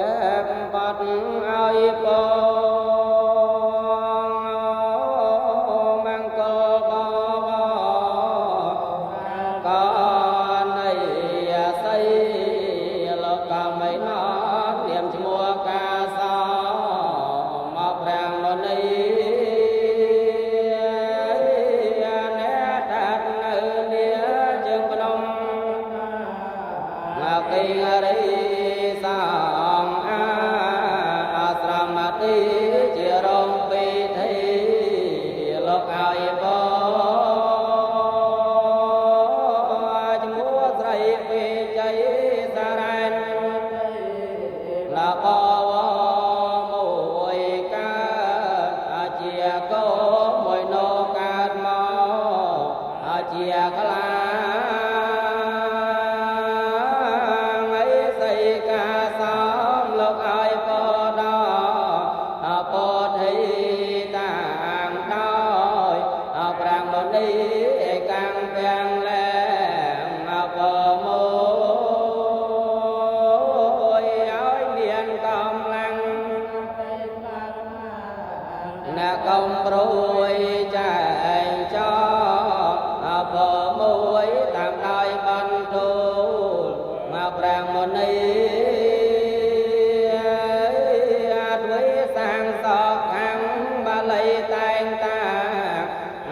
បាត់ឲ្យពងមង្គលបវកណៃសីលោកកម្មៃណនាមឈ្មោះកាសោមកព្រះមុនីអ្នកតាត់នៅនាជើងភ្នំ មកេងរិសងអាអាស្រមតិជារងពិធីលោកឲ្យបឈ្មោះស្រីវិជ័យសារ៉ែនលបវមួយកើតអាជាកោមួយនោកើតមកអាជាខ្លាងអីសីកាសំលោកឲ្យបដអពោធិតាមដោយអប្រាំងមុនីឯកាំងពាំងលែងអបមួយឲ្យមានកម្លាំងអ្នកកុំព្រួយចែងចោអបមួយតាមដោយបន្ទូលមកប្រាំងមុនីអាទ្វេសាងសកខាងបាលីតែងតា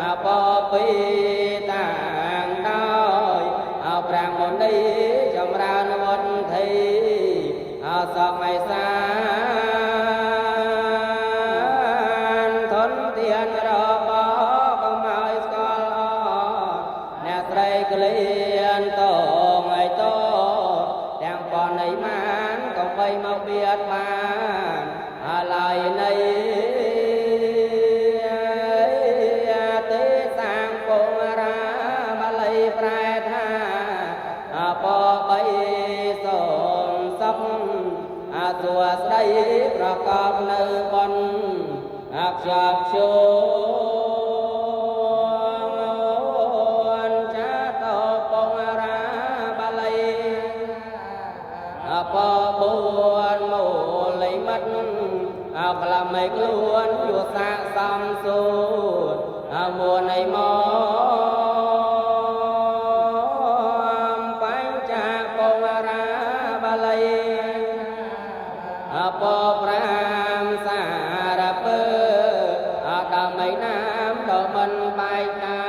អបពីតាងដោយអប្រាំងមុនីចម្រើនវុទ្ធីអសម័យសានធនធានរបស់កុំឲ្យស្គាល់អអ្នកស្រីក្លៀនតងឲ្យតទាំងប៉ុននៃមានកុំបីមកបៀតបានអាឡើយនៃទេសាងពងរាបាលីប្រែថាអបបីសូមសុខអាសួស្ដីប្រកបនៅបុណ្យអខ្ជាប់ខ្ជួនចាតោពងរាបាលីអបបួនមូលិមិត្តអក្លំឲ្យខ្លួនយុសាកសំសូតអមួនឯមបញ្ចាពងរាបាលីអបប្រាំសារពើអដល់ឯណាមដល់មិនបែកតា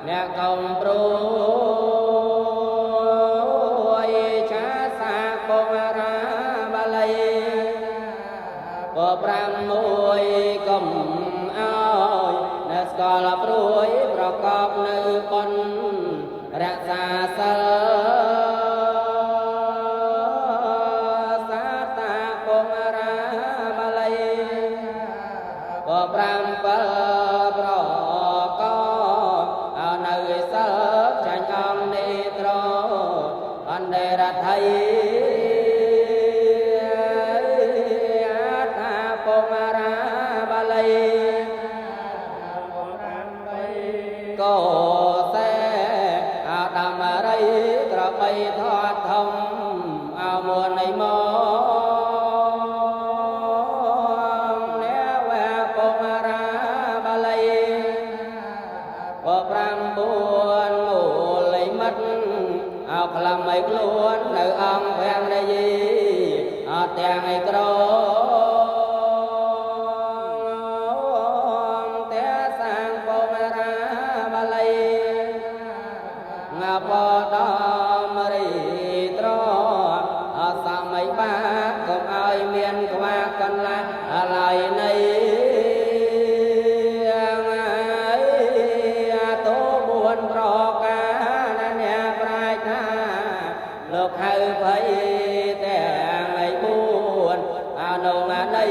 អ្នកកុំព្រួយឆាសាពងរាបាលីបប្រាំមួយកុំឲ្យនៅស្គាល់ព្រួយប្រកបនៅបុណ្យរក្សាសិលសាតាពងរាបាលីបប្រាំពិលប្រកបឲ្យនៅសិលចាញ់អង្គនេត្រអន្តរថៃអាថាពងរាបាលីកោសេអាដាមរីក្របីធាត់ធំអមួននៃមកអ្នកវៈពងរាបាលីបប្រាំបួនមូលិមិត្តអោក្លំឲ្យខ្លួននៅអង្គភរិយីអត់ទាំងឯក្រមតែសាងពងរាបាលីងាបដំរីត្រអសម័យបាកុំឲ្យមានខ្វះកន្លះឡើយនៃអាតោបួនប្រការណាអ្នកប្រាជ្ញាលោកហៅភ័យទាំងឯបួនអនុងនៃ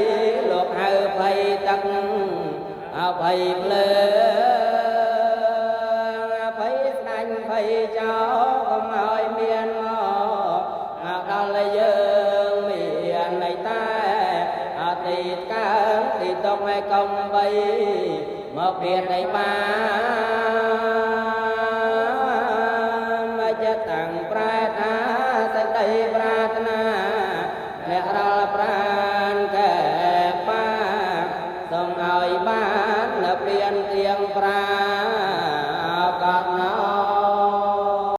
លោកហៅភ័យទឹកអភ័យភ្លើងអភ័យស្ដាញ់ភ័យចោលកុំឲ្យមានមកដល់យើងមាននៃតែអតីតកើងទីទុកឲ្យកុំបីមកព្រាននៃបានមកចិត្តតាំងប្រែថាសេចក្តីប្រាថ្នាអ្នករាល់ ប្រានកែបាសូមឲ្យបាននៅព្រានទៀងប្រា